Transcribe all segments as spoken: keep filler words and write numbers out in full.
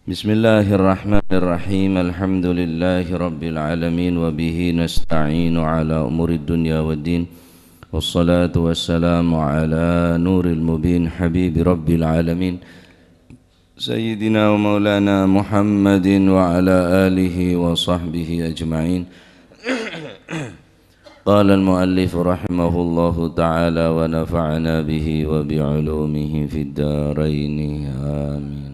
بسم الله الرحمن الرحيم. الحمد لله رب العالمين، وبه نستعين على أمور الدنيا والدين. والصلاة والسلام على نور المبين، حبيب رب العالمين، سيدنا ومولانا محمد وعلى آله وصحبه أجمعين. قال المؤلف رحمه الله تعالى ونفعنا به وبعلومه في الدارين. آمين.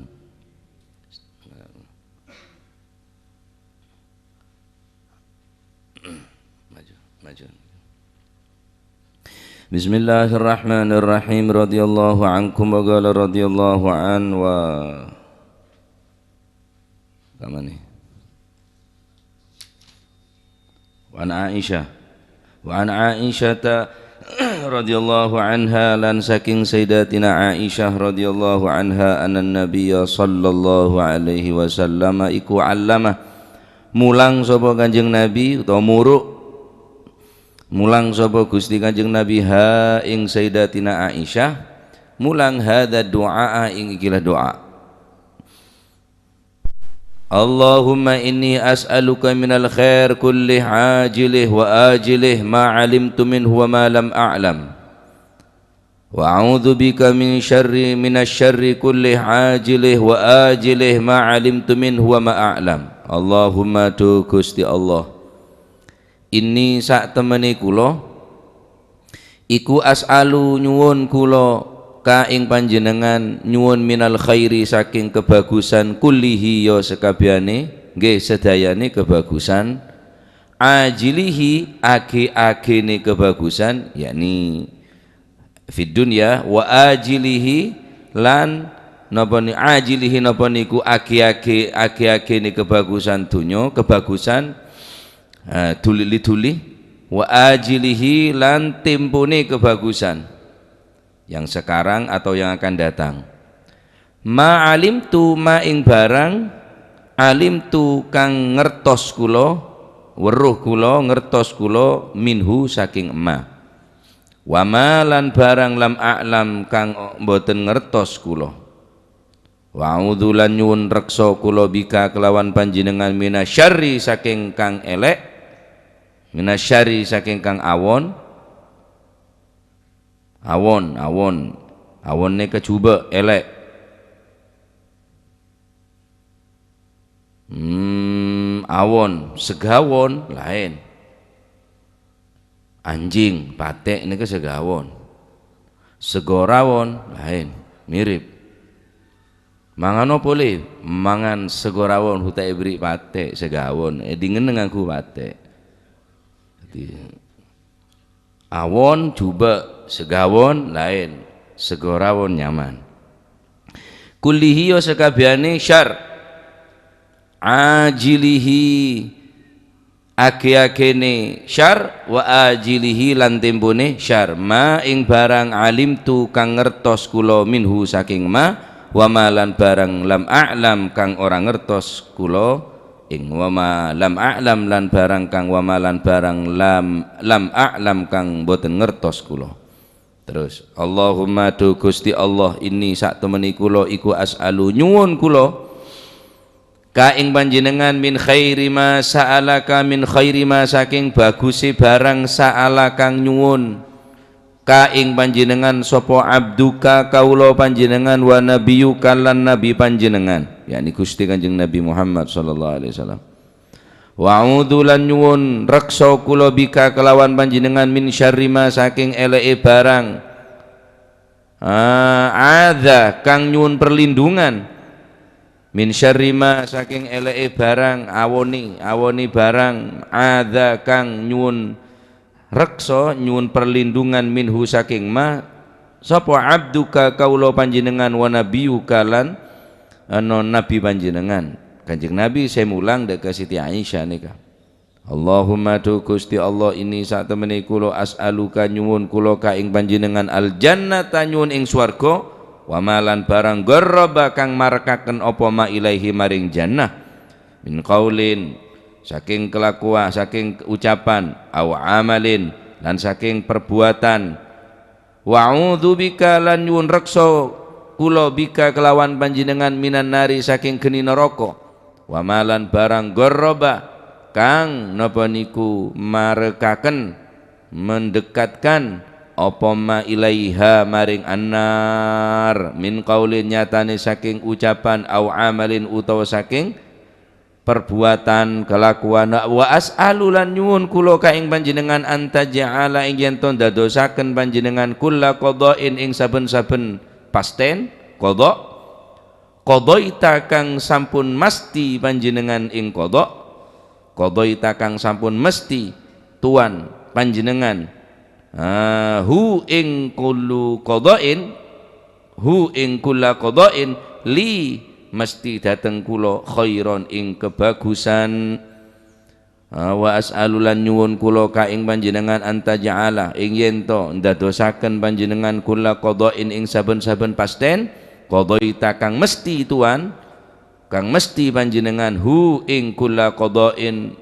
Maju, maju. Bismillahirrahmanirrahim. Radhiyallahu ankum wa qala radhiyallahu an wa kamane. Wa an Aisyah. Wa an Aisyata radhiyallahu anha, lan saking Sayyidatina Aisyah radhiyallahu anha, anna Nabiyya sallallahu alaihi wasallam iku allama, mulang sapa Kanjeng Nabi utawa muru', mulang sapa Gusti Kanjeng Nabi ha ing Sayyidatina Aisyah, mulang hadza du'a ing ikilah doa. Allahumma inni as'aluka minal khair kullih ajilih wa ajilih ma alimtu minhu wa ma lam a'lam. Wa a'udzu bika min syarri, minasy syarri kullih ajilih wa ajilih ma alimtu minhu wa ma a'lam. Allahumma, duh Gusti Allah. Inni, satemene kula, iku as'alu, nyuwun kula ka ing panjenengan, nyuwun minal khairi, saking kebagusan, kullihi, ya sakabehane, nggih, sadayane kebagusan, ajilihi, age-agene kebagusan, yakni fid dunya, wa ajilihi, lan napa ni-, ajilihi napa niku agi-agi, agi-agine kebagusan dunya, kebagusan, eh, duli-duli, wa ajilihi, lan tempone kebagusan yang sekarang atau yang akan datang. Ma alimtu, ma ing barang, alimtu kang ngertos kula, weruh kula, ngertos kula, minhu, saking ma. Wa ma lan barang lam a'lam kang mboten ngertos kula. Wa a'udzu lan nyuwun reksa kula bika kelawan panjenengan minasyarri saking kang elek, minasyarri saking kang awon. Awon, awon. Awon neka juba', elek. Hmm, awon, segawon, laen. Anjing, pate' neka segawon. Segorawon, laen, mirip. Mangan apa, Le? Mangan segorawon, hu ta' eberri' pate', segawon. Eh, dingenna nganggu pate'. Jadi, awon, juba', segawon, laen. Segorawon, nyaman. Kullihi, ya sakabehane syar. Ajilihi, agi-agine syar, wa ajilihi, lan tempone syar. Ma ing barang alimtu kang ngertos kula minhu saking ma, wa ma lan barang lam a'lam kang ora ngertos kula ing wa ma lam a'lam lan barang kang wa ma lan barang lam, lam a'lam kang mboten ngertos kula. Terus, Allahumma, duh Gusti Allah, inni, satemene kula iku as'alu, nyuwun kula ka ing panjenengan min khairi ma sa'alaka, min khairi ma, saking baguse barang, sa'ala kang nyuwun ka ing panjenengan sapa abduka, kaula panjenengan, wa nabiyuka, lan nabi panjenengan, yakni Gusti Kanjeng Nabi Muhammad sallallahu alaihi wasallam. Wa a'udzu lan nyuwun reksa kula bika kelawan panjenengan min syarri ma, saking eleke barang. Ah, adza kang nyuwun perlindungan. Min syarri ma, saking eleke barang, awoni, awoni barang, adza kang nyuwun reksa, nyuwun perlindungan minhu saking ma, sapa abduka, kaula panjenengan, wa nabiyuka, lan, ano, nabi panjenengan. Kanjeng Nabi se mulang dha' ka Siti Aisyah nika. Allahumma, duh Gusti Allah, inni, satemene kula, as'aluka, nyuwun kula ka ing panjenengan, al jannata, nyuwun ing swarga, wa ma lan barang, qarraba, kang marekaken apa ma ilaihi, maring jannah, min qaulin, saking kelakuan, saking ucapan, au amalin, lan saking perbuatan. Wa a'udzu bika, lan nyuwun reksa kaulâ bika kalawan panjhennengngan minan nari sakèng gheni naraka. Wa ma lan bhârâng qarraba kang napa niku marekaken, mendekatkan, apa ma ilaiha maring an-nar, min qaulin nyatane sakèng ucapan, au amalin utawa sakèng perbuatan, kalakowan. Wa as'alu lan nyuwun kaulâ ka ing panjhennengngan an taj'ala ing yen to ndadosaken panjhennengngan kulla qada'in ing saben-saben pasten, qada', qadaita kang sampun mastè panjhennengngan ing qada', qadaita kang sampun mastè tuan panjhennengngan, ah, hu ing kullu qada'in, hu ing kulla qada'in, li mastè dhateng kaulâ khairan ing kabagusan. Ah, wa as'alu lan nyuwun kaulâ ka ing panjhennengngan an taj'ala ing yen to ndadosaken panjhennengngan kulla qada'in ing saben-saben pasten, qadaita kang mastè tuan, kang mastè panjhennengngan hu ing kulla qada'in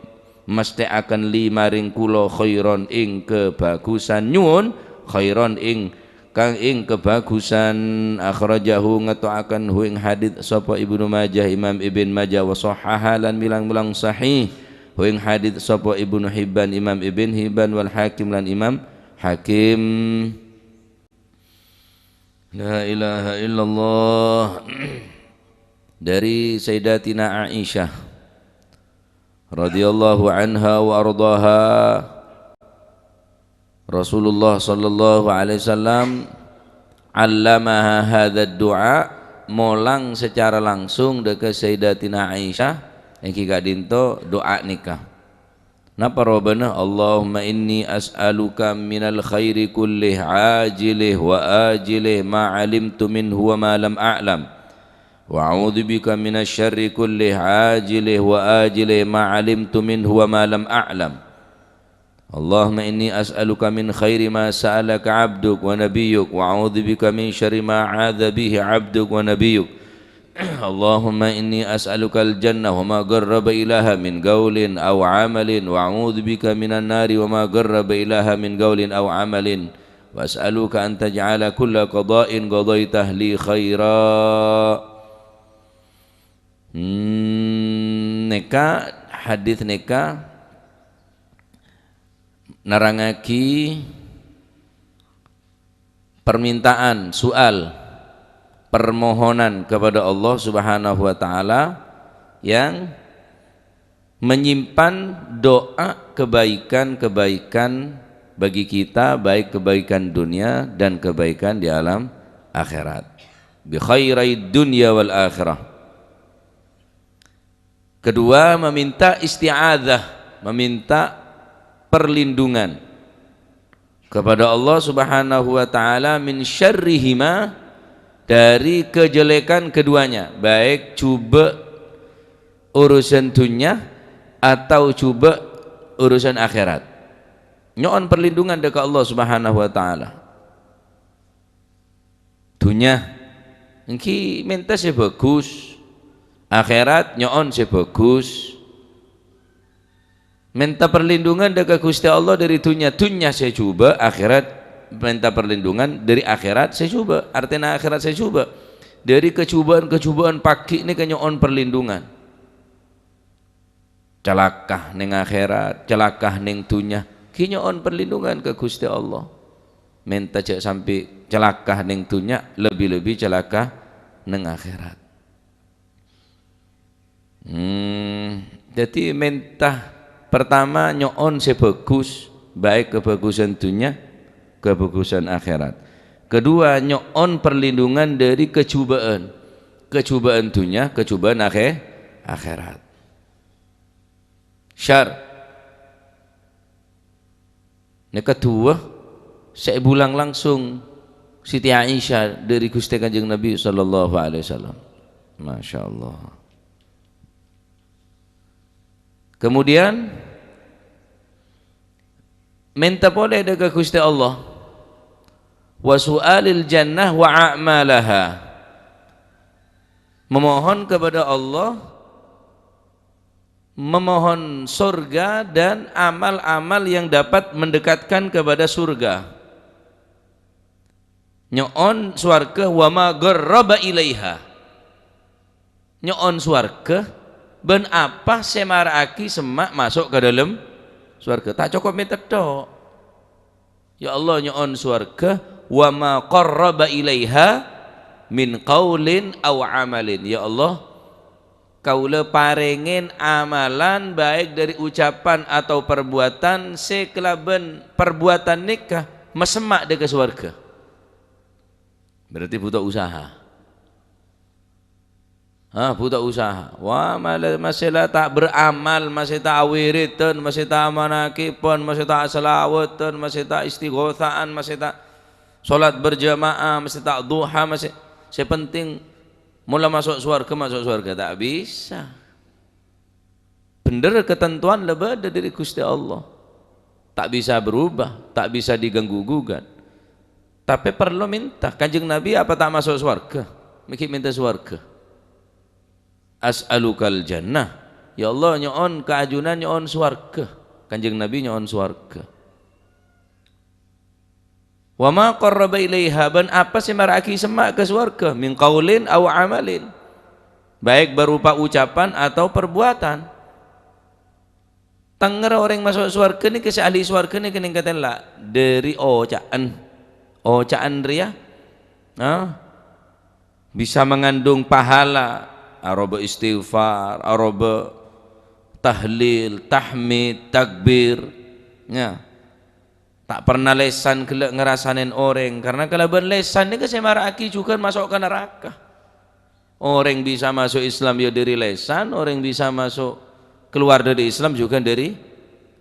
mastèaken li maring kaulâ khairan ing kabagusan, nyuwun khairan ing kang ing kabagusan. Akhrajahu ngeto'aken hu ing hadits sapa Ibnu Majah, Imam Ibn Majah, wa sahhaha lan milang-milang sahih hu ing hadits sapa Ibnu Hibban, Imam Ibn Hibban, wal Hakim lan Imam Hakim. La ilaha illallah. Dari Sayyidatina Aisyah radhiyallahu anha wa ardhaha, Rasulullah sallallahu alaihi wasallam allamaha hadzal du'a, molang secara langsung dâ' ka Sayyidatina Aisyah, èngghi ka'dinto du'a nèka. Napa robâna? Allahumma inni as'aluka minal khairi kullih ajilih wa ajilih ma alimtu minhu wa ma lam a'lam. Wa a'udzubika minasy syarri kullih ajilih wa ajilih ma alimtu minhu wa ma lam a'lam. Allahumma inni as'aluka min khairi ma sa'alaka 'abduk wa nabiyyuk, wa a'udzubika min syarri ma 'adza bihi 'abduk wa nabiyyuk. Allahumma inni as'alukal jannah wa ma qarraba ilaiha min qaulin aw 'amalin, wa a'udzubika minan nari wa ma qarraba ilaiha min qaulin aw 'amalin. Wa as'aluka an taj'ala kulla qada'in qadaitah li khaira. Hmm, nèka, hadits nèka nerrangngaghi permintaan, soal, permohonan kepada Allah Subhanahu wa Ta'ala yang menyimpan doa kebaikan-kebaikan bagi kita, baik kebaikan dunia dan kebaikan di alam akhirat. Bi khairid dunya wal akhirah. Kedua, meminta isti'adzah, meminta perlindungan kepada Allah Subhanahu wa Ta'ala min syarrihima, dari kejelekan keduanya, baik jhubâ' urusan dunya atau jhubâ' urusan akhirat. Nyo'on perlindungan dâ' ka Allah Subhanahu wa Ta'ala. Dunya, èngghi mènta sè bhâghus. Akhirat, nyo'on sè bhâghus. Mènta perlindungan dâ' ka Ghustè Allah dâri dunya, dunya sè jhubâ', akhirat mènta perlindungan dâri akhirat sè jhubâ', artèna akhirat sè jhubâ'. Dâri kajhubâ'ân-kajhubâ'ân pagghi' nèka nyo'on perlindungan. Calaka neng akhirat, calaka neng dunya, ghi nyo'on perlindungan ka Ghustè Allah. Mènta jhâ' sampè' calaka neng dunya, lebbi-lebbi calaka neng akhirat. Hmm, dhâddhi mènta pertama nyo'on sè bhâghus, baik kabhâghusân dunya, kabhâghusân akhirat. Kedua, nyo'on perlindungan dâri kajhubâ'ân. Kajhubâ'ân dunya, kajhubâ'ân akhè-, akhirat. Syar. Nèka duwâ sè èbulang langsung Siti Aisyah dâri Ghustè Kanjeng Nabi sallallahu alaihi wasallam. Masya Allah. Kemudian, mènta polè dâ' ka Ghustè Allah. Wa su'alil jannah wa a'malaha. Memohon kepada Allah memohon surga dan amal-amal yang dapat mendekatkan kepada surga. Nyo'on sowarghâ, "Wa ma qarraba ilaiha." Nyo'on sowarghâ, bân apa sè mara'aghi semma' maso' ka dâlem sowarghâ. Ta' cokop mènta tok. Ya Allah, nyo'on sowarghâ, "Wa ma qarraba ilaiha min qaulin aw amalin." Ya Allah, kaulâ parèngè amalan, baik dâri ucapan atau parbuatan, sè kalabân parbuatan nèka masemma' dâ' ka sowarghâ. Berarti butuh usaha. Ah, butuh usaha. Wah, mala-, masè la ta' beramal, masè ta' awiridan, masè ta' manakiban, masè ta' salawadan, masè ta' istighosaan, masè ta' salat berjamaah, masè ta' duha, masè, sè penting mola maso' sowarghâ, maso' sowarghâ. Ta' bisa. Bhender, ketentuan la bâdâ dâri Ghustè Allah. Ta' bisa berubah, ta' bisa diganggu gugat. Tapè parlo mènta. Kanjeng Nabi apa ta' maso' sowarghâ? Mè' ghi' mènta sowarghâ. "As'alukal jannah." Ya Allah, nyo'on ka ajunan nyo'on sowarghâ. Kanjeng Nabi nyo'on sowarghâ. "Wa ma qarraba ilaiha," bân apa sè mara'aghi semma' ka sowarghâ, "min qaulin aw amalin," baik berupa ucapan atau perbuatan. Tengngèrra orèng maso' sowarghâ nèka, sè ahli sowarghâ nèka nèng katèla dâri oca'an. Oca'an rèya, ah, bisa mengandung pahala, aroba istighfar, aroba tahlil, tahmid, takbir. Ya. Ta' pernah lèsan ghellâ' ngarasanè orèng, karena kalabân lèsan nèka sè mara'aghi jhughân maso' ka naraka. Orèng bisa maso' Islam ya dâri lèsan, orèng bisa maso' kalowar dâri Islam jhughân dâri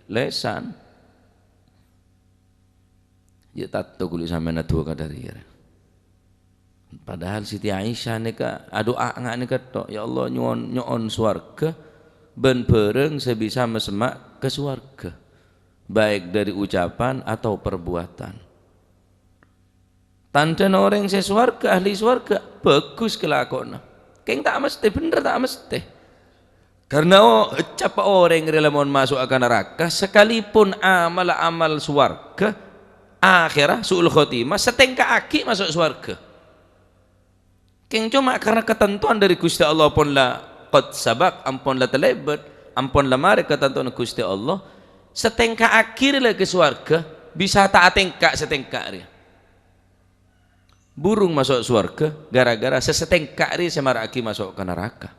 lèsan. Ya, tanto ghuli sampèyan adu'a ka dâri, ya. Padahal Siti Aisyah nèka adu'a nga' nèka tok, "Ya Allah, nyo'on, nyo'on sowarghâ bân bhârâng sè bisa masemma' ka sowarghâ, baik dâri ucapan atau perbuatan." Tandhâna orèng sè sowarghâ, ahli sowarghâ, bhâghus kalakowanna. Kèng ta' mesthè, bhender ta' mesthè. Karena o-, cappa'na orèng rèya lamon maso'a ka naraka, sakalipun amalla amal sowarghâ, akhèrra su'ul khotimah, satèngka aghi' maso' sowarghâ. Kèng coma karena ketentuan dâri Ghustè Allah pon la qad sabaq, ampon la talèbât, ampon la marè ketentuan Ghustè Allah, satèngka aghi' rèya la ka sowarghâ, bisa ta' atèngka satèngka rèya. Burung maso' sowarghâ gara-gara sè satèngka rèya sè mara'aghi maso' ka naraka.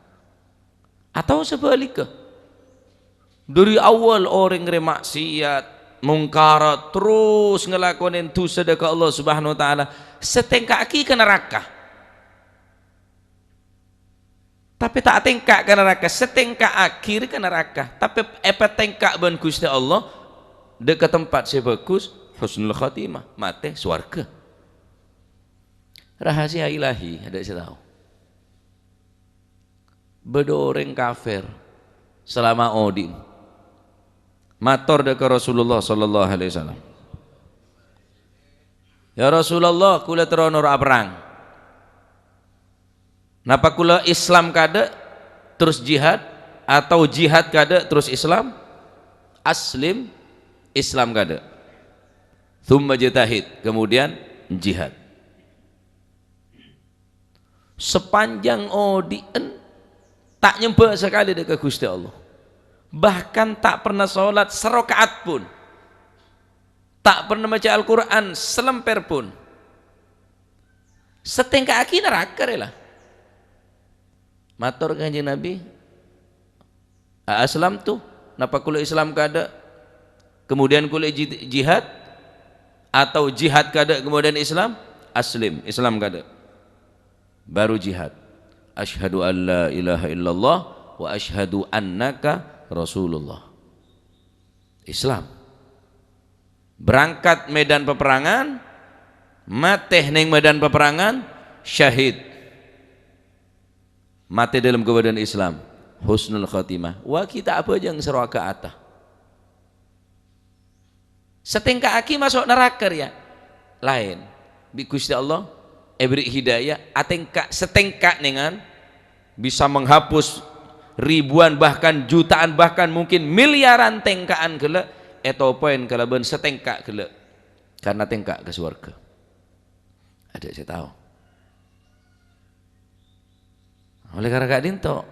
Atau sabhâligghâ, dâri awwal orèng rè ma'siyat, mongkarat, terros ngalakonè dhusa dâ' ka Allah Subhanahu wa Ta'ala, satèngka aghi' ka naraka. Tapè ta' atèngka ka naraka, satèngka aghi' rèya ka naraka. Tapè èpatèngka bân Ghustè Allah dâ' ka tempat sè bhâghus, husnul khotimah, matè sowarghâ. Rahasia ilahi, adâ' sè tao. Bâdâ orèng kafir salama odi', mator dâ' ka Rasulullah sallallahu alaihi wasallam, "Ya Rasulullah, kaulâ terro noro'a perrang. Napa kaulâ Islam kadâ' terros jihad, atau jihad kadâ' terros Islam?" "Aslim," Islam kadâ'. "Tsumma jtahid," kemudian jihad. Sapanjhâng odi'en ta' nyembhâ sakalè dâ' ka Ghustè Allah. Bahkan ta' pernah salat saraka'at pon. Ta' pernah maca Al-Qur'an salemper pon. Satèngka aghi' naraka rèya la. Mator Kanjeng Nabi, "A aslamtu? Napa kaulâ Islam kadâ', kemudian kaulâ ji-, jihad? Atau jihad kadâ', kemudian Islam?" "Aslim," Islam kadâ'. Baru jihad. "Asyhadu an la ilaha illallah wa asyhadu annaka Rasulullah." Islam. Berangkat medan peperangan, matè neng medan peperangan, syahid. Matè dâlem kabâdâ'ân Islam, husnul khotimah. Wa kita abhâjâng saraka'atta. Satèngka aghi' maso' naraka rèya. Laèn. Bi' Ghustè Allah èberri' hidayah, atèngka, satèngka nèngan bisa menghapus ribuan, bahkan jutaan, bahkan mungkin miliaran tèngka'an ghellâ' ètopoèn kalabân satèngka ghellâ'. Karena tèngka ka sowarghâ. Adâ' sè tao. Oleh karana ka'dinto,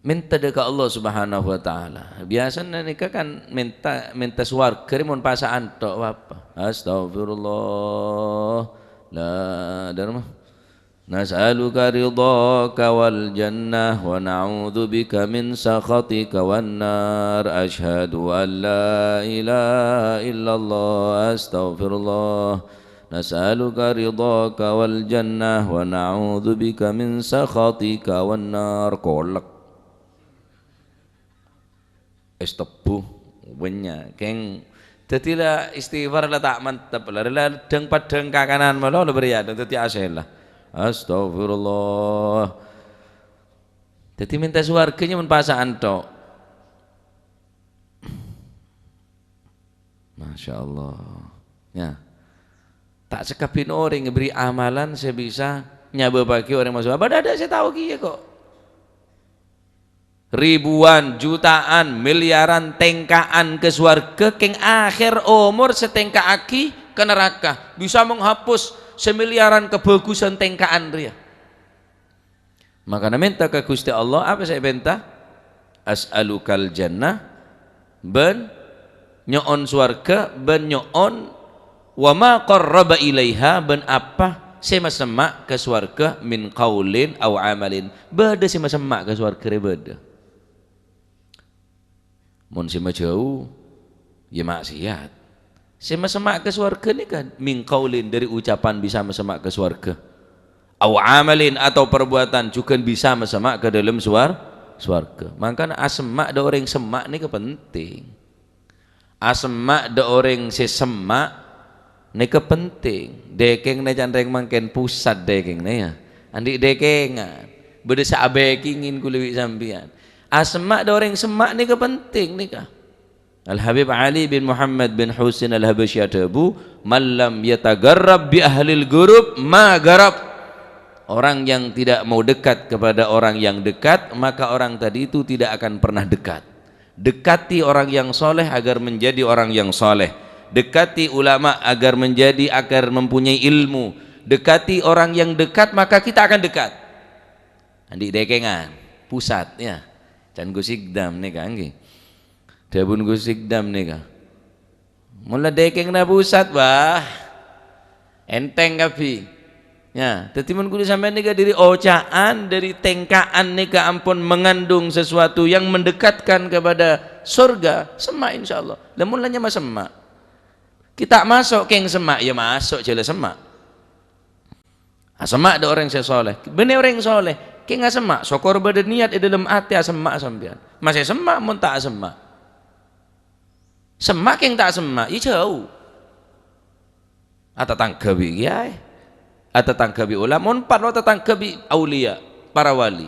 mènta dâ' ka Allah Subhanahu wa Ta'ala. Biyasana nèka kan mènta, mènta sowarghâ rè mon pasa'an tok, apa? Astagfirullah. La, dârma. Nas'aluka ridhaka wal jannah wa na'udzubika min sakhatika wan nar. Asyhadu an la ilaha illallah. Astagfirullah. Nas'aluka ridhaka wal jannah wa na'udzubika min sakhatika wan nar. Kolek. Èstebbu, bânnya'. Kèng, dhâddhi la istighfar la ta' mantep, la, la dhâng-paddhâng kakanan malolo bâriyâ, dhâddhi asèla. Astagfirullah. Dhâddhi mènta sowarghâ nyamana pasa'an tok. Masya Allah. Ya. Ta' sakabbhina orèng èbherri' amalan sè bisa nyabâbbhâghi orèng maso'. Padahal adâ' sè tao kèya kok. Ribuan, jutaan, miliaran tèngka'an ka sowarghâ, kèng akhèr omor sè tèngka'aghi ka naraka. Bisa menghapus samiliaran kabhâghusân tèngka'an rèya. Makana mènta ka Ghustè Allah, apa sè èpènta? "As'alukal jannah," bân nyo'on sowarghâ, bân nyo'on "wa ma qarraba ilaiha," bân apa sè masemma' ka sowarghâ, "min qaulin au amalin," bâdâ sè masemma' ka sowarghâ rè bâdâ. Mon sè majâu, ya maksiat. Sè masemma' ka sowarghâ nèka min qaulin, dâri ucapan bisa masemma' ka sowarghâ. Au amalin, atau perbuatan jhughân bisa masemma' ka dâlem sowar-, sowarghâ. Mangkana asemma' dâ' orèng semma' nèka penting. Asemma' dâ' orèng sè semma' nèka penting. Dèkèngnga can rèng mangkèn pusat dèkèngnga, ya. Andi' dèkèngan. Bâdâ sè abèkèngè kaulâ bi' sampèyan. Asemma' dâ' orèng semma' nèka penting nèka. Al-Habib Ali bin Muhammad bin Husin Al-Habasyi adhâbu, "Man lam yatagarrab bi ahlil ghurub, ma garab." Orang yang tidak mau dekat kepada orang yang dekat, maka orang tadi itu tidak akan pernah dekat. Dekati orang yang soleh agar menjadi orang yang soleh. Dekati ulama agar menjadi, agar mempunyai ilmu. Dekati orang yang dekat, maka kita akan dekat. Andi' dèkèngan, pusat, ya. Can Gus Sigdam nèka, ngghi. Dhâbuna Gus Sigdam nèka. Mon la dèkènganna pusat, wah, ènthèng kabbhi. Ya, dhâddhi mon kaulâ sampèyan nèka dâri oca'an, dâri tèngka'an nèka ampon mengandung sesuatu yang mendekatkan kepada sorga, semma' insyaallah. Lah mon la nyama semma'. Kita maso' kèng semma', ya maso' jhâ' la semma'. Asemma' dâ' orèng sè soleh. Bânnè orèng soleh, kèng asemma', sokor bâdâ niat è dâlem atè asemma' sampèyan. Masè semma' mon ta' asemma'. Semma' kèng ta' semma', ya jhâu. Atatangghâ bi' kèyaè. Atatangghâ bi' ulama, mon parlo atatangghâ bi' auliya, para wali.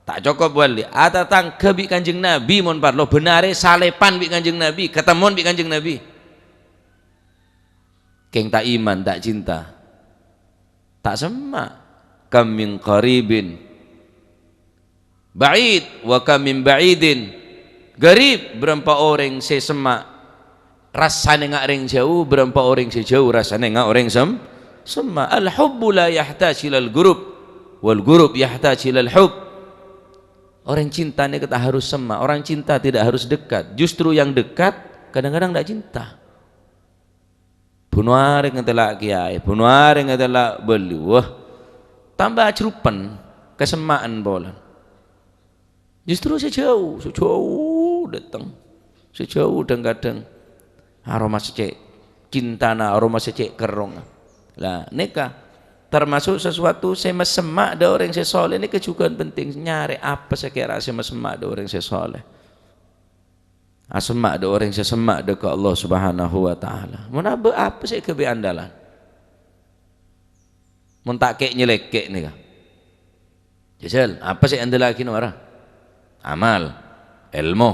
Ta' cokop wali, atatangghâ bi' Kanjeng Nabi mon parlo, bân arè salèpan bi' Kanjeng Nabi, katemmon bi' Kanjeng Nabi. Kèng ta' iman, ta' cinta. Ta' semma'. Kam min qaribin ba'id, wa kam min ba'idin qarib. Bârâmpa orèng sè semma' rassana nga' orèng jhâu, bârâmpa orèng sè jhâu rassana nga' orèng sem-, semma'. Al-hubbu la yahtaj ilal ghurub, wal ghurub yahtaj ilal hub. Orang cinta nèka ta' harus semma', orang cinta tidak harus dekat. Justru yang dekat kadang-kadang ta' cinta. Bun arè ngatèla' kèyaè, bun arè ngatèla' bâli. Wah, tamba ajrupen, kasemma'an polana. Justru sè jhâu, sè jhâu dâteng. Sè jhâu dhâng-kadhâng aroma sè cè' cintana, aroma sè cè' kerrongnga. Lah, nèka termasuk sesuatu sè masemma' dâ' orèng sè soleh nèka jhughân penting. Nyarè apa sè kèra sè masemma' dâ' orèng sè soleh. Asemma' dâ' orèng sè semma' dâ' ka Allah Subhanahu wa Ta'ala. Mon abâ' apa sè èghâbây andalan? Mon ta' kè'-nyèlèkè' nèka. Jhâjhâl, apa sè èandellaghi nora? Amal, èlmo,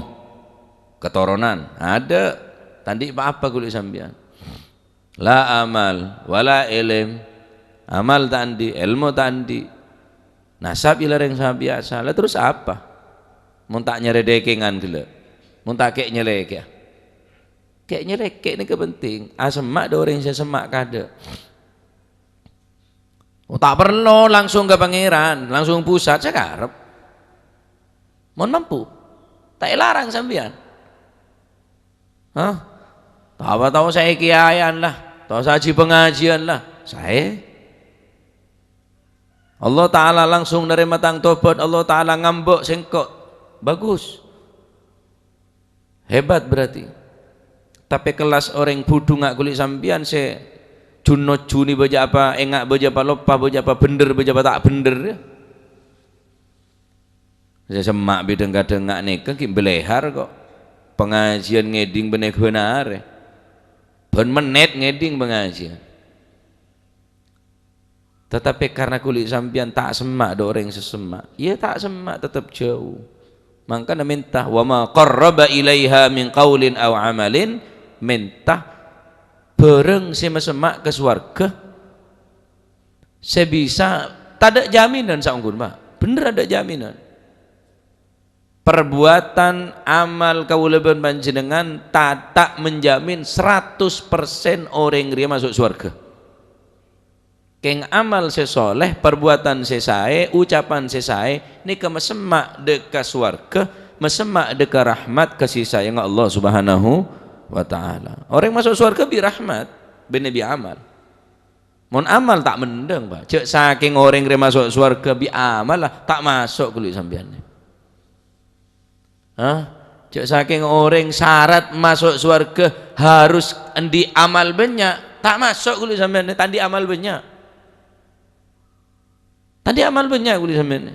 katoronan. Adâ', ta' andi' pa-apa ghuli sampèyan. La amal, wala ilm. Amal ta' andi', èlmo ta' andi'. Nasab jhâ' la rèng sabiyasa. La terros apa? Mon ta' nyarè dèkèngan ghellâ'. Mon ta' kè'-nyèlèkè'a. Kè' nyelèkè' nèka penting, asemma' dâ' orèng sè semma' kaadâ'. Oh, ta' parlo langsung ka Pangèran, langsung pusat, sakarep. Mon mampu, ta' èlarang sampèyan. Hah? Tao, tao saè kèyaèyan la, tao saè pangajiân la, saè. Allah Ta'ala langsung narèma tang tobat, Allah Ta'ala ngambâ' sèngko'. Bagus. Hebat berarti. Tapè kellas orèng budhungnga' ghuli sampèyan sè jun-nojjuni bâjâ apa, enga' bâjâ apa, loppa bâjâ apa, bhendher bâjâ apa, ta' bhendher, yâ. Sè semma' bidhâng-kadhâng nga' nèka ghi' bâlèhar kok. Pangajiân ngèdhing bânnè ghânarè. Bân mennèt ngèdhing pangajiân. Tatapè karna ghuli sampèyan ta' semma' dâ' orèng sè semma', iyâ ta' semma', tetep jhâu. Mangkana mènta, "Wa ma qarraba ilaiha min qaulin aw amalin," mènta bhârâng sè masemma' ka sowarghâ sè bisa, tadâ' jaminan saongghuna, Pak. Bhendher tadâ' jaminan. Perbuatan amal kaulâ bân panjhennengngan ta', ta' menjamin seratus persen orèng rèya maso' sowarghâ. Kèng amal sè soleh, perbuatan sè saè, ucapan sè saè, nèka masemma' dâ' ka sowarghâ, masemma' dâ' ka rahmat kasih sayang Allah Subhanahu wa Ta'ala. Orèng maso' sowarghâ bi' rahmat, bânnè bi' amal. Mon amal ta' mendhâng, Pak. Jhâ' sakèng orèng rè maso' sowarghâ bi' amal la, ta' maso' ghuli sampèyan. Hah? Jhâ' sakèng orèng syarat maso' sowarghâ harus andi' amal bânnya', ta' maso' ghuli sampèyan, ta' andi' amal bânnya'. Ta' andi' amal bânnya' ghuli sampèyan.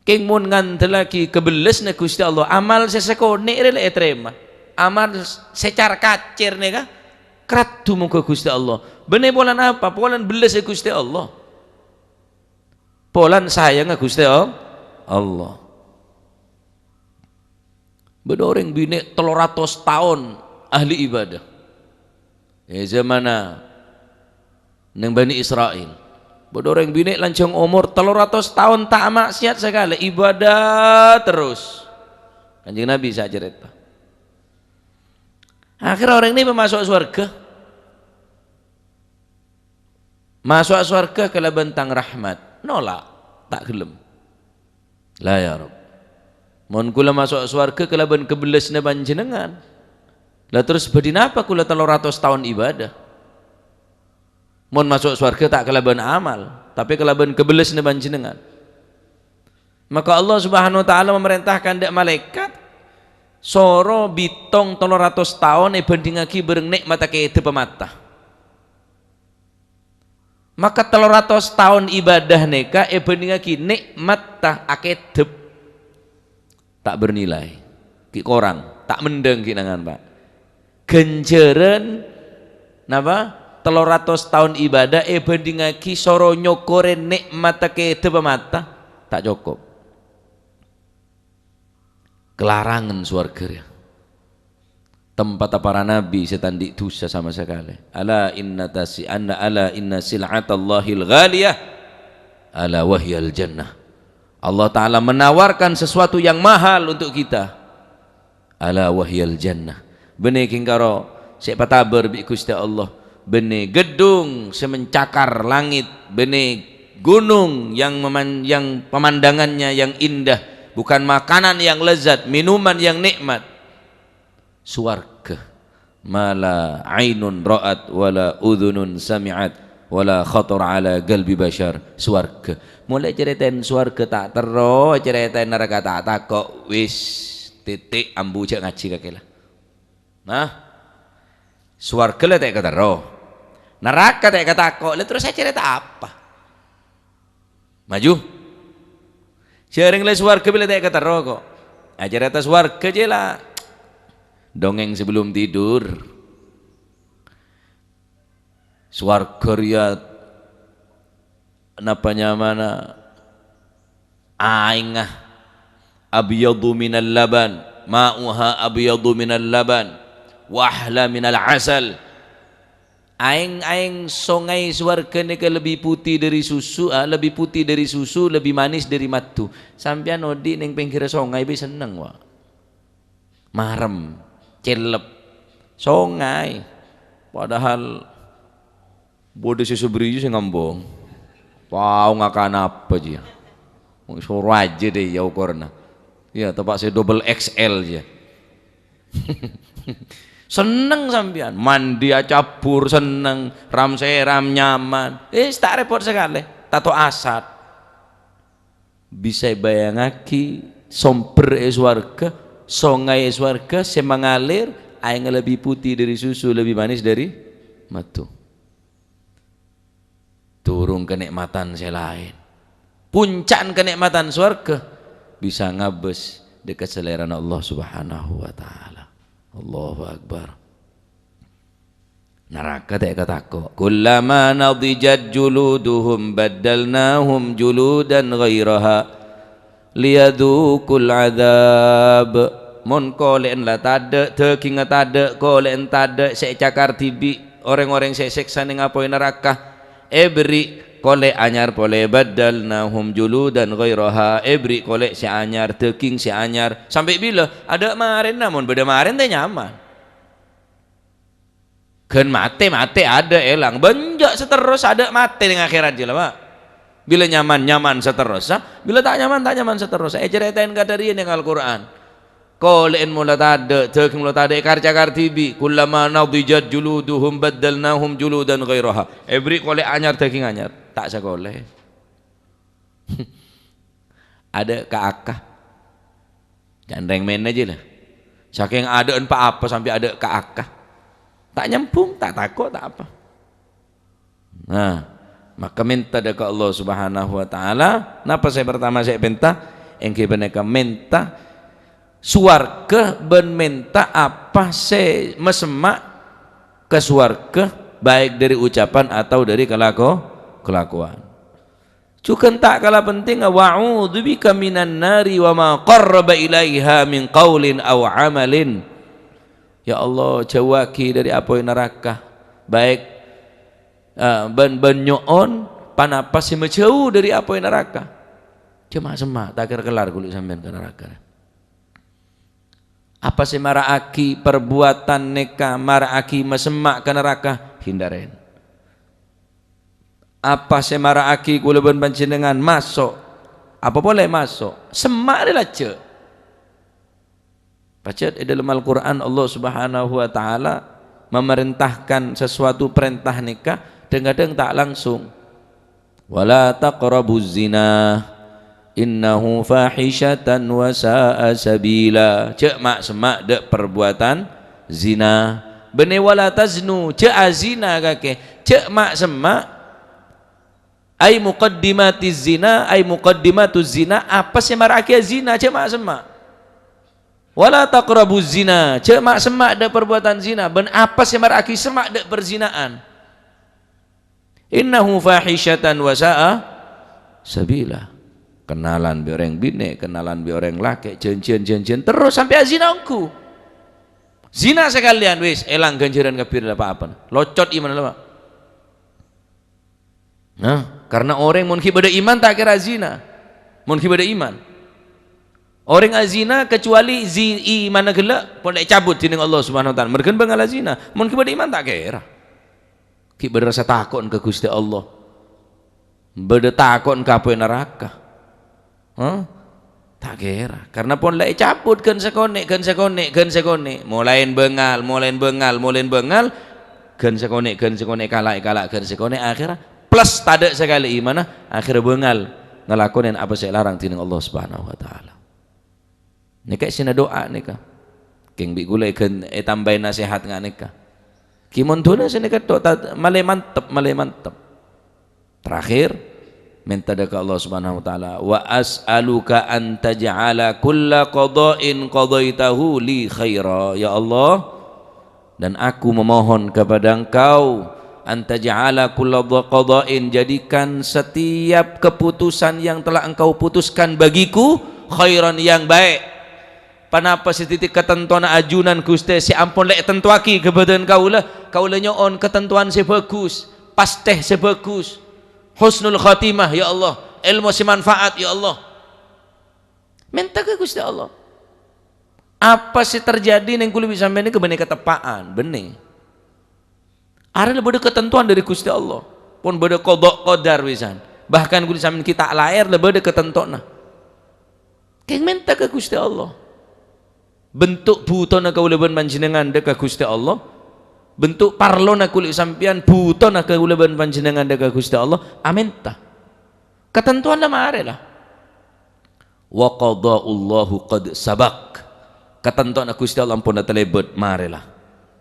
Kèng mon ngandellaghi kabellasna Ghustè Allah, amal sè sakonè' rè la ètarèma. Amal sè car-kacèr nèka, karaddu mongghu Ghustè Allah. Bânnè polana apa? Polana bellassa Ghustè Allah. Polana sayangnga Ghustè All-, Allah. Bâdâ orèng binè' tello ratos taon ahli ibadah. È zamanna neng Bani Isra'il. Bâdâ orèng binè' lanjhâng omor tello ratos taon ta' maksiat sakalè, ibadah terros. Kanjeng Nabi sè acarèta. Akhèrra orèng nèka maso' sowarghâ. Maso'a sowarghâ kalabân Tang rahmat. Nola', ta' ghellem. La, ya Rabb. Mon kaulâ maso'a sowarghâ kalabân kabellasna Panjhennengngan, la terros bâdhi napa kaulâ tello ratos taon ibadah? Mon maso' sowarghâ ta' kalabân amal, tapè kalabân kabellasna Panjhennengngan. Maka Allah Subhanahu wa Ta'ala mamarèntahkan dâ' malaèkat, "Soro bitong tello ratos taon èbhândhingngaghi bârâng nè'matta kèdâ pamatta." Maka tello ratos taon ibadah nèka èbhândhingngaghi nè'matta akèdâp. Ta' bernilai. Ghi' korang, ta' mendhâng ghi' nangan, Pak. Ghânjhârân, napa? Tello ratos taon ibadah èbhândhingngaghi soro nyokorè nè'matta kèdâ pamatta, ta' cokop. Kalarangan sowarghâ rèya. Tempatta para nabi sè ta' andi' dhusa sama sakalè. "Ala inna tasi-, anna, ala inna sil'atallahil ghaliyah, ala wahiyal jannah." Allah Ta'ala menawarkan sesuatu yang mahal untuk kita. "Ala wahiyal jannah." Bânnè ghing karo sè èpatabâr bi' Ghustè Allah. Bânnè ghedhung sè mencakar langit, bânnè gunung yang meman-, yang pemandangannya yang indah, bukan makanan yang lezat, minuman yang nikmat. Sowarghâ. "Ma la ainun ra'at, wa la udzunun sami'at, wa la khatara ala qalbi basyar." Sowarghâ. Molaè carètana sowarghâ ta' terro, carètana naraka ta' tako', wis, titik, ambu, jhâ' ngajhi kakè la. Nah, sowarghâ la ta' èkaterro. Naraka ta' èkatako', la terros acarèta apa? Maju. Jhâreng la sowarghâ bilâ ta' èkaterro ko'. Acarèta sowarghâ jhâ' la. Dongeng sebelum tidur. Sowarghâ rèya napa nyamana? Aèngnga abyadu minal laban, ma'uha abyadu minal laban, wa ahla minal asal. Aèng-aèng songay sowarghâ nèka lebbi putih dâri susu, ah, lebbi putih dâri susu, lebbi manis dâri maddu. Sampèyan odi' neng pèngghirra songay bi' senneng, wa. Marem, cellep. Songay. Padahal bâdâ sè sabriyu sè ngembung. Wah, ngakan apa, jiyâ? Wong soro aja deh ya ukurna. Ya, tepak sè double X L, jiyâ. Senneng sampèyan, mandi acabur senneng, ram-sèram nyaman. Eh, ta' rèpot sakalè, tato asat. Bisa èbâjângaghi sombher è sowarghâ, songay è sowarghâ sè mangalir, aèngnga lebbi putih dâri susu, lebbi manis dâri madhu. Durung kanè'matan sè laèn. Punca'na kanè'matan sowarghâ bisa ngabâs dâ' ka Salèrana Allah Subhanahu wa Ta'ala. Allahu Akbar. Naraka ta' èkatako'. "Kullama nadijat juluduhum baddalnahum juludan ghairaha liyadzuqul adzab." Mon kolè'en la tadâ', dhâgingnga tadâ', kolè'en tadâ', sè ècakar dhibi' orèng-orèng sè èsèksa neng apoy naraka, èberri' kolè' anyar polè, baddalnahum juludan ghairaha, èberri' kolè' sè anyar, dhâging sè anyar. Sampè' bilâ? Adâ' marèna, mon bâdâ marèn ta' nyaman. Ghân matè, matè adâ' èlang. Bân jâ' saterros adâ' matè neng akhèrat jiyâ la, Pa'. Bilâ nyaman, nyaman saterrossa. Bilâ ta' nyaman, ta' nyaman saterrossa. Ècarètaè kadhâriyân neng Al-Qur'an. Kolè'en mola tadâ', dhâging mola tadâ', èkar-cakar dhibi'. "Kullama nadijat juluduhum baddalnahum juludan ghairaha." Èberri' kolè' anyar, dhâging anyar. Ta' sakolè. Adâ' ka-aka. Can rèng mènè jiyâ la. Sakèng adâ'ân pa-apa sampè' adâ' ka-aka. Ta' nyambhung, ta' tako', ta' apa. Nah, maka mènta dâ' ka Allah Subhanahu wa Ta'ala. Napa sè partama sè èpènta? Èngghi panèka mènta sowarghâ bân mènta apa sè masemma' ka sowarghâ, baik dâri ucapan atau dâri kalako-, kalakowan. Jhughân ta' kala pentingnga, "Wa a'udzubika minan nari wa ma qarraba ilaiha min qaulin aw amalin." Ya Allah, jhâuwaghi dâri apoy naraka, baik, eh, bân, bân nyo'on panapa sè majhâu dâri apoy naraka. Jhâ' ma'-semma', ta' kèra kellar ghuli sampèyan ka naraka. Apa sè mara'aghi parbuwatan nèka mara'aghi masemma' ka naraka? Hindarèn. Apa sè mara'aghi kaulâ bân panjhennengngan maso'? Apa polè maso'? Semma' rè lajjhâ'. Pajhât è dâlem Al-Qur'an Allah Subhanahu wa Ta'ala mamarèntahkan sasuwatu parènta nèka dhâng-kadhâng ta' langsung. "Wa la taqrabuz zina, innahu fahisyatan wa sa'a sabila." Jhâ' ma'-semma' dâ' parbuwatan zina. Bânnè "wa la taznu", jhâ' azina kakè. Jhâ' ma'-semma'. Ai muqaddimatiz zina, ai muqaddimatuz zina, apa sè mara'aghi azina, jhâ' ma'-semma'. "Wa la taqrabuz zina", jhâ' ma'-semma' dâ' parbuwatan zina, bân apa sè mara'aghi semma' dâ' parzina'an. "Innahu fahisyatan wa sa'a sabila." Kennalan bi' orèng binè', kennalan bi' orèng lakè', jhânjhiyân-jhânjhiyân, terros sampè' azina ongghu. Zina sakalèyan, wis, èlang ghânjhârân kabbhi la pa-apana. Locot imanna la, Pa'. Nah, karna orèng mon ghi' bâdâ iman ta' kèra zina. Mon ghi' bâdâ iman. Orèng azina kecuali zi-, imanna ghellâ', polè cabut dhinèng Allah Subhanahu wa Ta'ala. Merghân bângal azina. Mon ghi' bâdâ iman ta' kèra. Ghi' bâdâ rassa tako'na ka Ghustè Allah. Bâdâ tako'na ka apoy naraka. Hah? Ta' kèra. Karna pon la ècabut ghân sakonè', ghân sakonè', ghân sakonè'. Molaèn bângal, molaèn bângal, molaèn bângal. Ghân sakonè', ghân sakonè', kala', kala', ghân sakonè'. Akhèrra plus tadâ' sakalè imanna, akhèrra bângal ngalakonè apa sè èlarang dhinèng Allah Subhanahu wa Ta'ala. Nèka sèna du'a nèka. Kèng bi' ghulâ èghân-, ètambâi nasèhat nga' nèka. Ghi mon dhunnya sanèka tok ta-, malè mantep, malè mantep. Terakhir, mènta dâ' ka Allah Subhanahu wa Ta'ala, "Wa as'aluka an taj'ala kulla qada'in qadaitahu li khaira." Ya Allah, dan aku memohon kepada Engkau, "An taj'ala kulla dha-, qada'in", jadikan setiap keputusan yang telah Engkau putuskan bagiku khairan, yang baik. Ponapa sè dhâddhi katantowanna ajunan, Ghustè, sè ampon la ètantowaghi ka bâdân kaulâ? Kaulâ nyo'on katantowan sè bhâghus, pastè sè bhâghus, husnul khatimah, ya Allah, èlmo sè manfaat, ya Allah. Mènta ka Ghustè Allah. Apa sè terjadi neng kaulâ bi' sampèyan nèka bânnè kateppa'an, bânnè. Arèya la bâdâ katantowan dâri Ghustè Allah. Pon bâdâ qada qadar wisan. Bahkan kaulâ sampèyan ghi' ta' lahèr la bâdâ katantowanna. Kèng mènta ka Ghustè Allah. Bentuk bhutona kaulâ bân panjhennengngan dâ' ka Ghustè Allah. Bentuk parlona kaulâ sampèyan, bhutona kaulâ bân panjhennengngan dâ' ka Ghustè Allah, amènta. Katantowan la marè la. "Wa qada'ullahu qad sabaq." Katantowanna Ghustè Allah ampon talèbât, marè la.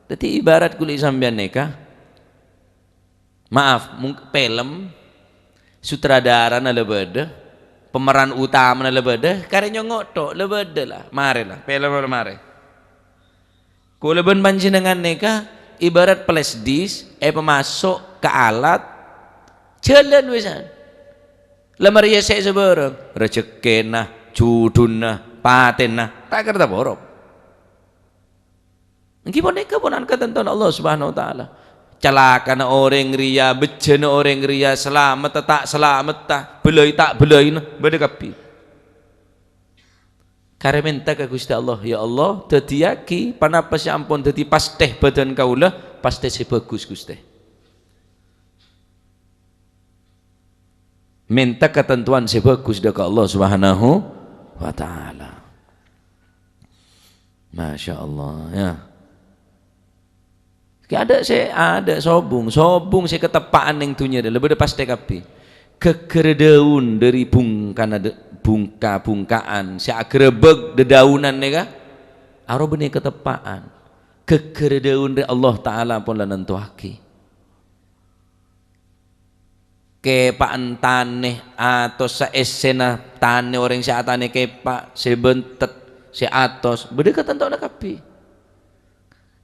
Dhâddhi, ibarat kaulâ sampèyan nèka, maaf, mung-, film, sutradarana la bâdâ, pemeran utamana la bâdâ, karè nyongngo' tho', la bâdâ la, marè la, film la marè. Kaulâ bân panjhennengngan nèka ibarat flash disk, èpamaso' ka alat, jhâlân wisan. La marè èyèssè sabârâng, rajhekkèna, judhuna, patèna, ta' kèra taporop. Èngghi panèka ponapa katantowanna Allah Subhanahu wa Ta'ala. Calakana orèng rèya, bejjhâna orèng rèya, salamedda ta' salamedda, bâlâi ta' bâlâina, bâdâ kabbhi. Karè mènta ka Ghustè Allah, "Ya Allah, dhâddhiyâghi ponapa sè ampon dhâddhi pastè bhâdhân kaulâ, pastè sè bhâghus, Ghustè." Mènta katantowan sè bhâghus dâ' ka Allah Subhanahu wa Ta'ala. Masya Allah, ya. Ghi' adâ' sè, adâ' sobung, sobung sè kateppa'an neng dhunnya rèya, la bâdâ pastè kabbhi. Ghâgghârâ dâun dâri bungkana dâ-, bungka-bungka'an sè aghârâbâk dâdâunan nèka, aro bânnè kateppa'an. Ghâgghârâ dâun rè Allah Ta'ala pon la nantowaghi. Kèpa'an tanè, atossa èssèna tanè orèng sè atanè kèpa', sè bântet, sè atos, bâdâ katantowanna kabbhi.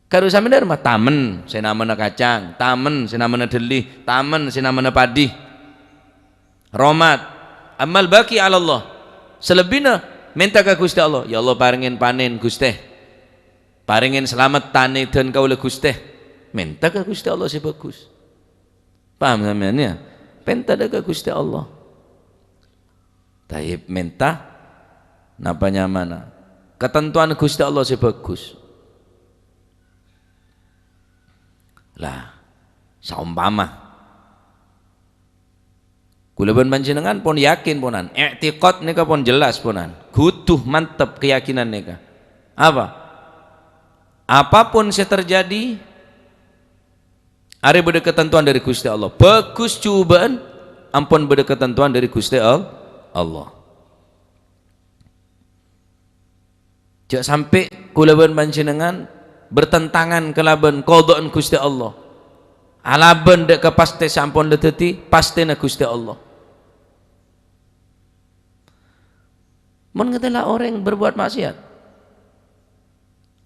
Kaulâ sampèyan dâ' remma tamen sè namana kacang, tamen sè namana dhâlli, tamen sè namana padhi. Romat, ammal baqi 'alallah. Salebbina mènta ka Ghustè Allah, "Ya Allah, parèngè panèn, Ghustè. Parèngè salamet tanè dhân kaulâ, Ghustè." Mènta ka Ghustè Allah sè bhâghus. Paham sampèyan, ya? Pènta dâ' ka Ghustè Allah. Tayyib, mènta napa nyamana? Katantowan Ghustè Allah sè bhâghus. Lah, saompama kaulâ bân panjhennengngan pon yakin ponan, i'tiqad nèka pon jelas ponan, kodhu mantep keyakinan nèka. Apa? Apapun sè terjadi, arè bâdâ katantowan dâri Ghustè Allah. Bhâghus jhubâ'ân, ampon bâdâ katantowan dâri Ghustè Al-, Allah. Jhâ' sampè' kaulâ bân panjhennengngan bertentangan kalabân qadhâ'ân Ghustè Allah. Alabân dâ' ka pastè sè ampon la dhâddhi pastèna Ghustè Allah. Mon ngatèla orèng berbuat maksiat,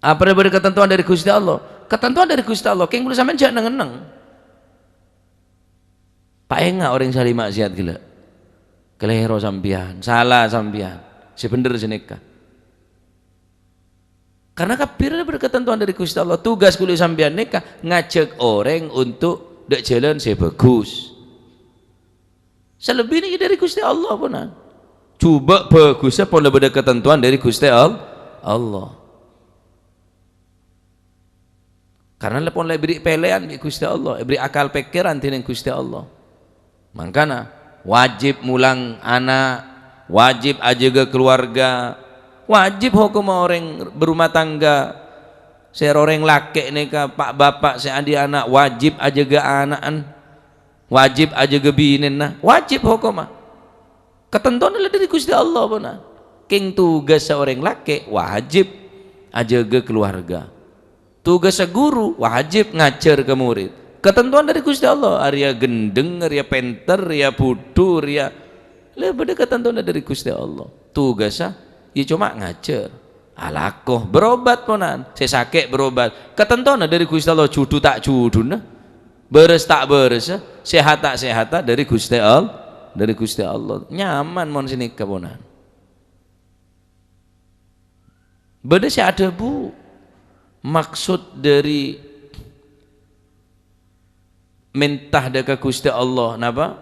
apa bâdâ katantowan dâri Ghustè Allah? Katantowan dâri Ghustè Allah, kèng kaulâ sampèyan jhâ' neng-enneng. Paènga' orèng sè ahli maksiat ghellâ'. Kalèro sampèyan, sala sampèyan. Sè bhendher sè nèka. Karna kabbhi rèya bâdâ katantowan dâri Ghustè Allah. Tugas kaulâ sampèyan nèka ngajhâk orèng ontok dâ' jhâlân sè bhâghus. Salebbina ghi' dâri Ghustè Allah ponan. Jhubâ' bhâghussa pon la bâdâ katantowan dâri Ghustè Al-, Allah. Karna la pon la èberri' pèlèyan bi' Ghustè Allah, èberri' akal pèkkèran dhinèng Ghustè Allah. Mangkana, wajib molang ana', wajib ajâgâ kaluwarga, wajib hokomma orèng berumah tangga. Sè orèng lakè' nèka, pa'-bapa' sè andi' ana', wajib ajâgâ ana'na, wajib ajâgâ binèna, wajib hokomma. Katantowanna la dâri Ghustè Allah, ponan. Kèng tugassa orèng lakè', wajib ajâgâ kaluwarga. Tugassa ghuru, wajib ngajhâr ka morèd. Katantowan dâri Ghustè Allah, arèya ghendheng, arèya pènter, arèya budhu, arèya, la bâdâ katantowanna dâri Ghustè Allah. Tugassa, ya coma ngajhâr. Alako, berobat ponan. Sè sakè' berobat. Katantowanna dâri Ghustè Allah, judhu ta' judhuna. Bârâs ta' bârâssa, sehat ta' sehatta dâri Ghustè All-, dâri Ghustè Allah. Nyaman mon sè nèka ponan. Bâdâ sè adhâbu, maksud dâri mènta dâ' ka Ghustè Allah, napa?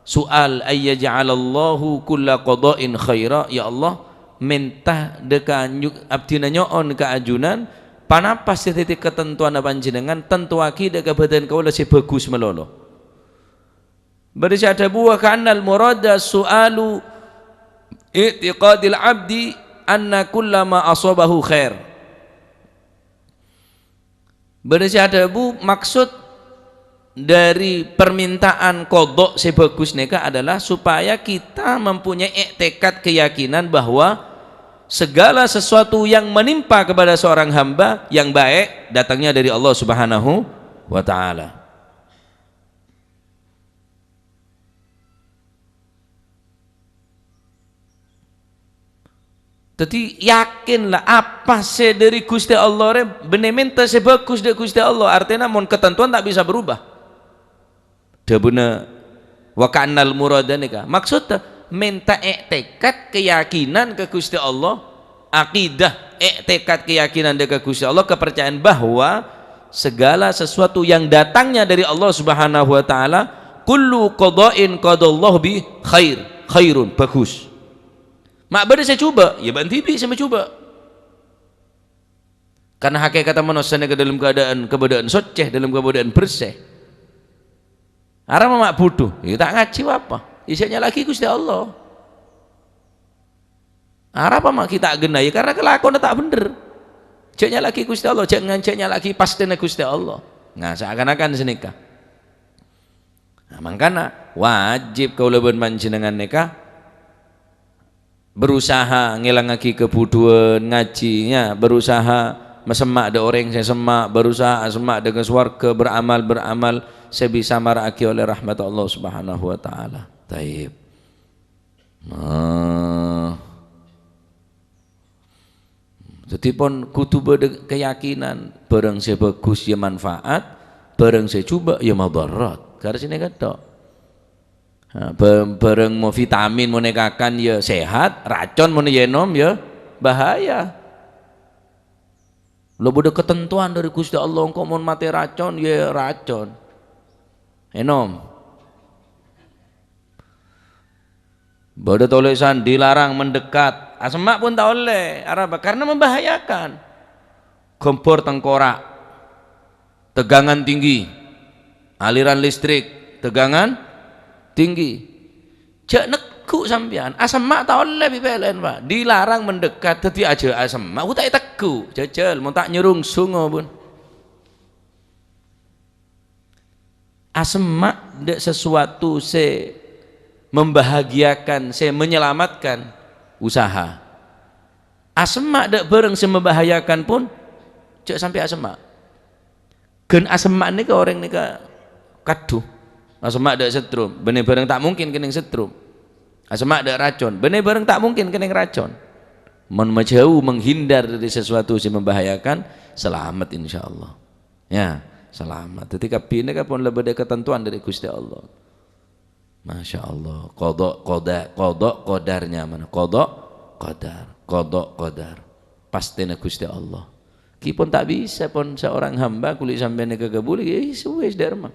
Su'al, "Ayyaj'alallahu kulla qada'in khaira?" Ya Allah, mènta dhâ' ka nyu-, abdhina nyo'on ka ajunan, ponapa sè dhâddhi katantowanna panjhennengngan, tantoaghi dhâ' ka bhâdhân kaulâ sè bhâghus malolo. Bâdâ sè adhâbu, "Wa ka'annal murada su'alu i'tiqadil abdi anna kullama asabahu khair." Bâdâ sè adhâbu, maksud dhâri parmintaan qadha sè bhâghus nèka adalah supaya kita mempunyai i'tikad, keyakinan bahwa segala sesuatu yang menimpa kepada seorang hamba yang baik datangnya dari Allah Subhanahu wa Ta'ala. Dhâddhi, yakin la, apa sè dhâri Ghustè Allah rè, bânnè mènta sè bhâghus dhâ' Ghustè Allah, artèna mon katantowan ta' bisa berubah. Dhâbuna, "Wa ka'annal murada" nèka, maksodda mènta i'tikad, keyakinan ka Ghustè Allah, akidah, i'tikad, keyakinan dhâ' ka Ghustè Allah, kepercayaan bahwa segala sesuatu yang datangnya dari Allah Subhanahu wa Ta'ala, kullu qada'in qadallahu bi khair, khairun, bhâghus. Ma' bâdâ sè jhubâ', ya bâ'na dhibi' sè majhubâ'. Karna hakèkatta manossa nèka dâlem kaadâ'ân, kabâdâ'ân soccè, dâlem kabâdâ'ân bersè. Arapa ma' bhudhu? Ya ta' ngajhi apa. Ya jhâ' nyala'aghi Ghustè Allah. Arapa ma' ghi' ta' ghenna? Ya karna kalakowanna ta' bhendher. Jhâ' nyala'aghi Ghustè Allah, jhâ' ngan-, jhâ' nyala'aghi pastèna Ghustè Allah. Nah, saakan-akan sanèka. Nah, mangkana wajib kaulâ bân panjhennengngan nèka berusaha ngèlangngaghi kabhudhuwân ngajhi, ya, berusaha masemma' dhâ' orèng sè semma', berusaha asemma' dhâ' ka sowarghâ, beramal, beramal sè bisa mara'aghi ollè rahmat Allah Subhanahu wa Ta'ala. Taib. Nah. Dhâddhi pon kodhu bâdâ keyakinan, bhârâng sè bhâghus ya manfaat, bhârâng sè jhubâ' ya madharat. Karè sanèka tok. Ha, bâ-, bhârâng mon vitamin mon èkakan ya sehat, racon mon èènom ya bahaya. La bâdâ katantowan dhâri Ghustè Allah, engko' mon matè racon, ya racon. Ènom. Bâdâ tolèsan dilarang mendekat. Asemma' pon ta' ollè. Arapa? Karna membahayakan. Ghembhâr tengkorak. Tegangan tinggi. Aliran listrik. Tegangan tinggi. Jhâ' neggu' sampèyan. Asemma' ta' ollè bi' P L N, Pak. Dilarang mendekat. Dhâddhi ajhâ' asemma'. Ghu ta' èteggu'. Jhâjhâl. Mon ta' nyerungsung, pon. Asemma' dâ' sesuatu sè membahagiakan, sè menyelamatkan, usaha. Asemma' dâ' bhârâng sè membahayakan pon, jhâ' sampè' asemma'. Ghân asemma' nèka orèng nèka kadhu. Asemma' dâ' setrum, bânnè bhârâng ta' mungkin kennèng setrum. Asemma' dâ' racon, bânnè bhârâng ta' mungkin kennèng racon. Mon majhâu, menghindar dari sesuatu sè membahayakan, salamet insyaallah. Ya, salamet. Dhâddhi kabbhi nèka pon la bâdâ katantowan dhâri Ghustè Allah. Masya Allah. Qadha, qadha, qadha, qadarnya mana? Qadha, qadar. Qadha, qadar. Pastèna Ghustè Allah. Ghi' pon ta' bisa pon seorang hamba kulâ sampèyan nèka kabulâ, ya wis, wis, dârma.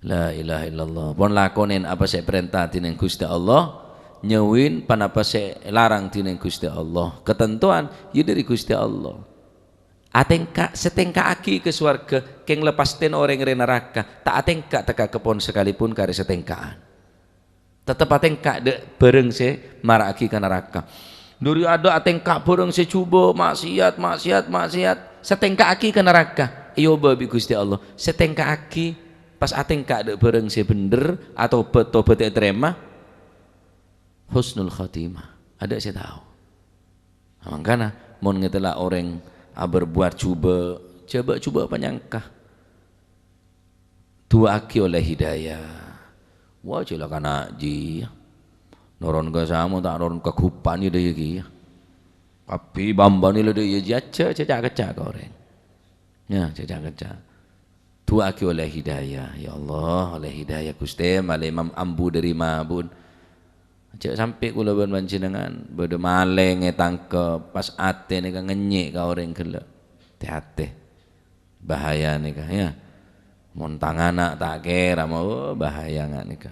La ilaha illallah. Pon lakonè apa sè èparènta dhinèng Ghustè Allah, nyauwin ponapa sè èlarang dhinèng Ghustè Allah. Katantowan, ya dhâri Ghustè Allah. Atèngka', sè tèngka'aghi ka sowarghâ, kèng la pastèna orèng rè naraka, ta' atèngka' tekka ka pon sakalèpon karè sè tèngka'an. Tettep atèngka' dâ' bhârâng sè mara'aghi ka naraka. Dhâri adâ' atèngka' bhârâng sè jhubâ', maksiat, maksiat, maksiat, sè tèngka'aghi ka naraka, èobâ bi' Ghustè Allah. Sè tèngka'aghi, pas atèngka' dâ' bhârâng sè bhendher, atobhât, tobhât ètarèma, husnul khatimah. Adâ' sè tao. Mangkana, mon ngètella orèng aberbuat jhubâ', jhâ' bâ' jhubâ' panyangka. Du'aaghi ollè hidayah. Wah, cè' la kana' jiyâ. Noron ka samo ta' noron ka ghupana dâ' iyâ kèya. Kabbhi bambana la dâ' iyâ jiyâ, jhâ', jhâ' ca'-kecca' ka orèng. Ya, jhâ' ca'-kecca'. Du'aaghi ollè hidayah. Ya Allah, ollè hidayah, Ghustè, malè mam-, ambu dhâri mabun. Jhâ' sampè' kaulâ bân panjhennengngan bâdâ malèng ètangkep, pas atè nèka ngènyè' ka orèng ghellâ'. Tè-atè. Bahaya nèka, ya. Mon tang ana' ta' kèra, ma-, oh, bahaya nga' nèka.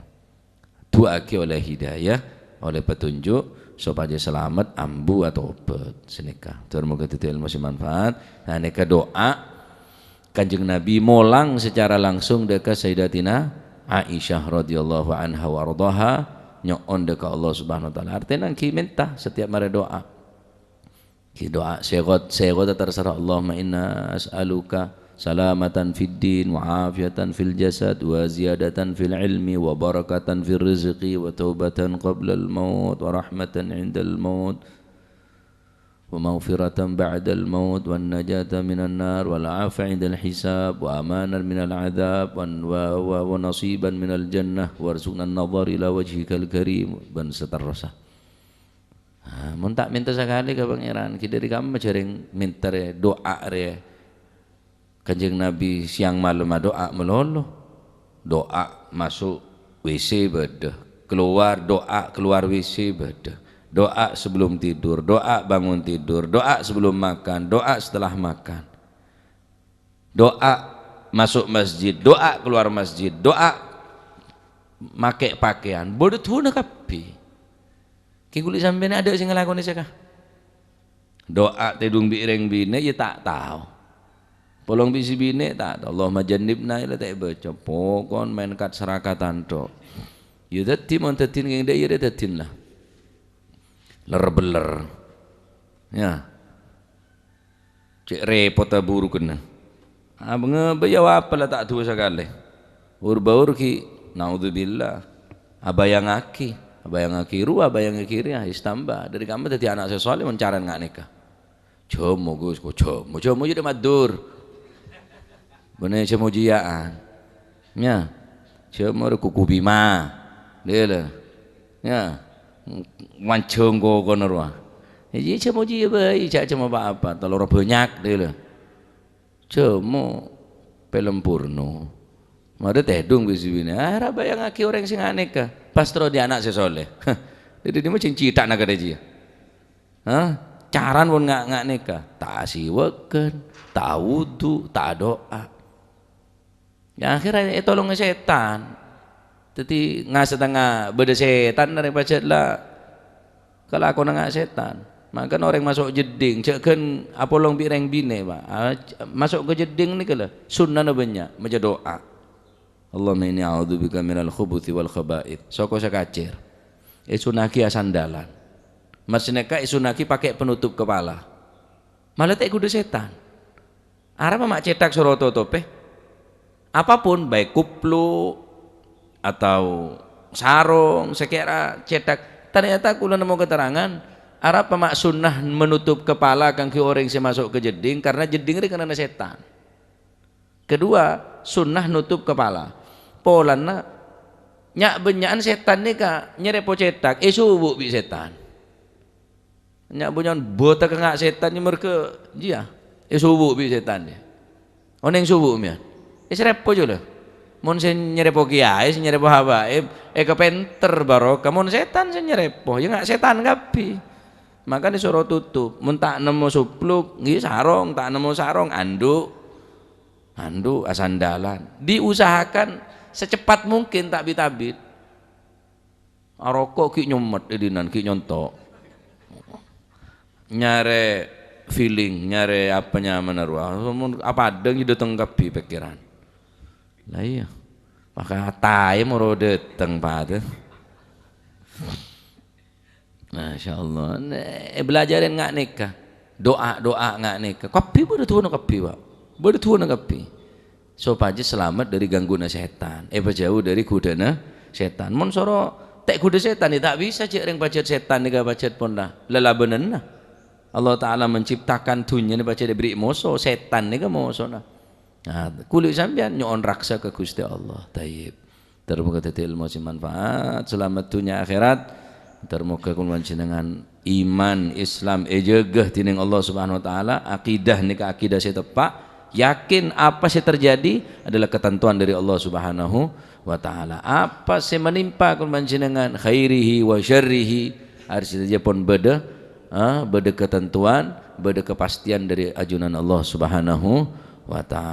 Du'aaghi ollè hidayah, ollè petunjuk, sopajâ salamet, ambu atobhât. Sanèka. Tor moghâ dhâddhi èlmo sè manfaat. Nah, nèka du'a Kanjeng Nabi molang secara langsung dâ' ka Sayyidatina Aisyah radhiyallahu anha wa ardhaha, nyo'on dâ' ka Allah Subhanahu wa Ta'ala. Artèna ghi' mènta setiap marè du'a. Ghi' du'a sèghot, sèghot terserah, "Allahumma inna as'aluka salamatan fid din, wa afiyatan fil jasad, wa ziyadatan fil ilmi, wa barakatan fil rizqi, wa taubatan qablal maut, wa rahmatan indal maut, wa maghfiratan ba'dal maut, wa najatan minan nar, wal afa indal hisab, wa amanan minal adzab, wa, wa, wa, wa nasiban minal jannah, warzuqnan nadhar ila wajhikal karim," bân seterusnya. Ah, mon ta' mènta sakalè ka Pangèran, ghi' dâri kamma jhârèng mènta rè, du'a rè. Kanjeng Nabi siang malem adu'a malolo. Du'a maso' W C bâdâ, keluar du'a keluar W C bâdâ. Du'a sebelum tidur, du'a bangun tidur, du'a sebelum makan, du'a setelah makan. Du'a maso' masjid, du'a keluar masjid, du'a makè' pakèyan, bâdâ du'ana kabbhi. Kèng kulâ sampèyan adâ' sè ngalakonè sèka. Du'a tèdung bi' rèng binè', iyâ ta' tao. Polong bi' sè binè' ta' tao. "Allahumma jannibna," iyâ la ta' èbâca. Pokon maèn kat-sarakatan tok. Iyâ dhâddhi, mon dhâddhi kèng dâ' iyâ dâddhi la. Ler-beller. Yâ. Cè' rèpot aburukna. Abâ-ngabâ yâ apa la ta' du'a sakalè. Ur-bâur ghi', naudzubillah. Abhâjângaghi, abhâjângaghi rowa, abhâjângaghi rèya, èstamba. Dâri kamma dhâddhi ana' sè soleh mon carana nga' nèka. Jhâmo, Gus, ko jhâmo, jhâmo jâ' dâ' maddhur. Bânnè jhâmo jiyâ'ân. Yâ. Jhâmo rè kuku bima. Dâlâ. Yâ. Wanjhâng koko'na rowa. Iyâ, jhâmo jiyâ bhâi, jhâ' jhâmo pa-apa. Telorra bânnya', dâlâ. Jhâmo film porno. Marè tèdung bi' sè binè'. Ah, ra bhâjângaghi orèng sè nga' nèka. Pas terro dâddhi ana' sè soleh. Dâddhi, dâddhi mah jhâ' cètha'na kadhâ' jiyâ. Hah? Carana pon nga'-, nga' nèka. Ta' asiwakkan, ta' awudu, ta' adu'a. Yâ, akhèrra ètolongè sètan. Dâddhi, nga-, satengnga bâdâ sètan arè pajhât la kalakona nga' sètan. Mangkana orèng maso' jeddhing, jhâ' ghân apolong bi' rèng binè', Pa'. Ah, maso' ka jeddhing nèka la, sunnana bânnya', maca du'a. "Allahumma inni a'udzubika minal khubuthi wal khaba'its." Soko sè kacèr. Èsunnaghi asandalan. Maksodda èsunnaghi pakè' penutup kepala. Malah ta' èghudhâ sètan. Arapa ma' cèthak soro totopè? Apapun, baik kupluk atau sarong, sè kèra cèthak. Ternyata kulâ nemmo keterangan, arapa ma' sunnah menutup kepala kaangghuy orèng sè maso' ka jeddhing, karena jeddhing rè kennengnganna sètan. Kedua, sunnah nutup kepala. Polana nya'-bânnya'an sètan nèka nyarèpo cèthak, èsobu' bi' sètan. Nya'-bânnya'an bâtèk nga' sètan nèka marghâ jiyâ, èsobu' bi' sètan jiyâ. Onèng sobu' mèyan? Èsarèpo jâ la. Mon sè nyarèpo kèyaè, sè nyarèpo habaib, èkapènter barokah. Mon sètan sè nyarèpo, yâ nga' sètan kabbhi. Makana soro tutup. Mon ta' nemmo supluk, ghi sarong, ta' nemmo sarong, andhu'. Andhu', asandalan. Diusahakan secepat mungkin ta' bit-abit. Aroko' ghi' nyommet è dina'an, ghi' nyonto'. Nyarè feeling, nyarè apa nyamana rowa. Mon apadâ ghi' dâteng kabbhi pèkkèran. La iyâ. Maka taè moro dâteng, Pa'. Masyaallah. Nè, èbâlâjârân nga' nèka. Du'a-du'a nga' nèka. Kabbhi bâdâ du'ana kabbhi, Pa'. Bâdâ du'ana kabbhi. Sopajâ salamet dâri gangguanna sètan, èpajâu dâri ghudhâna sètan. Mon soro ta' èghudhâ sètan, yâ ta' bisa jhâ' rèng pajhât sètan nèka pajhât pon la-, lalabânanna. Allah Ta'ala menciptakan dhunnya nèka pajhât èberri' moso, sètan nèka mosona. Nah, kulâ sampèyan nyo'on raksa ka Ghustè Allah. Tayyib. Ter-moga dhâddhi èlmo sè manfaat, salamet dhunnya akhèrat. Ter-moga kulâ panjhennengngan iman Islam èjâgâ dhinèng Allah Subhanahu wa Ta'ala, akidah nèka akidah sè teppa', yakin apa sè terjadi adalah ketentuan dari Allah Subhanahu wa Ta'ala. Apa sè menimpa kulâ panjhennengngan, khairihi wa syarrihi, harus saja pon bâdâ, ah, bâdâ ketentuan, bâdâ kepastian dari ajunan Allah Subhanahu wa Ta'ala.